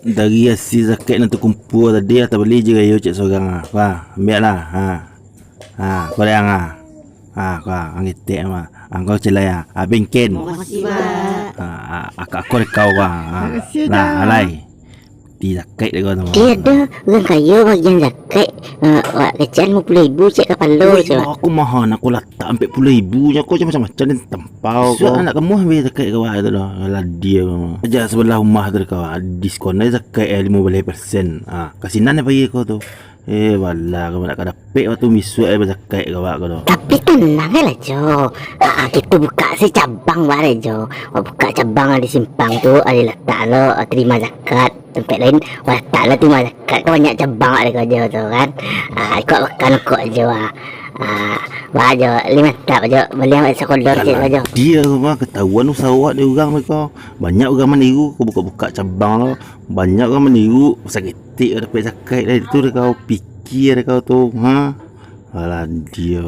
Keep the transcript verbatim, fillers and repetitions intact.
Dari asia zakat nan takumpua tadi, ah, tabali jo rayo cek surang, ah. Wah, ambiaklah, ha. Ha, ko dek ang, ah. Ha, ko, ang ketek mah. Ang ko celai, ah. Ha, bengken. Makasih, Pak. Ha, ha, ak-, ako dek kau, ah. Ha. Makasih, Nah, Dah. Alai. Di zakat dek kau tu. Tiado urang kayo bagian zakat, eh, wak kecek limo puluah ribu cek kapalo Woi, cek. Aku maha nak aku latak ampek puluah ribu nyo, kau macam-macam ni tampau. Sudah kau. Anak kamu ambil zakat kau tu dah. Alah, dia kau. Aja sebelah rumah tu kau. Diskon aja zakat, eh, limo baleh persen. Ah, kasinan apa iya kau tu? Eh, bala kau nak ka dapek waktu misuak, eh, bazakat kau, kau tu. Tapi tanang lah, Jo. Ah, ah, kita buka se cabang bare, Jo. Wak buka cabang di simpang tu, ah, dilatak lo, ah, terima zakat. Tampek lain, wak latak lo terima zakat. Kan banyak cabang wak di karajo tu kan. Ah, ikut makan kok, Jo, ah. Ah, wah, Jo, lai mantap, Jo. Bali wak sakolah cek, Jo. Dia mah ketahuan usaho wak di urang mereka. Banyak urang maniru, kau buka-buka cabang lo. Banyak urang maniru, saketek dapek zakat lah. Itu dek kau pikia dek kau tu, ha? Alah, dia.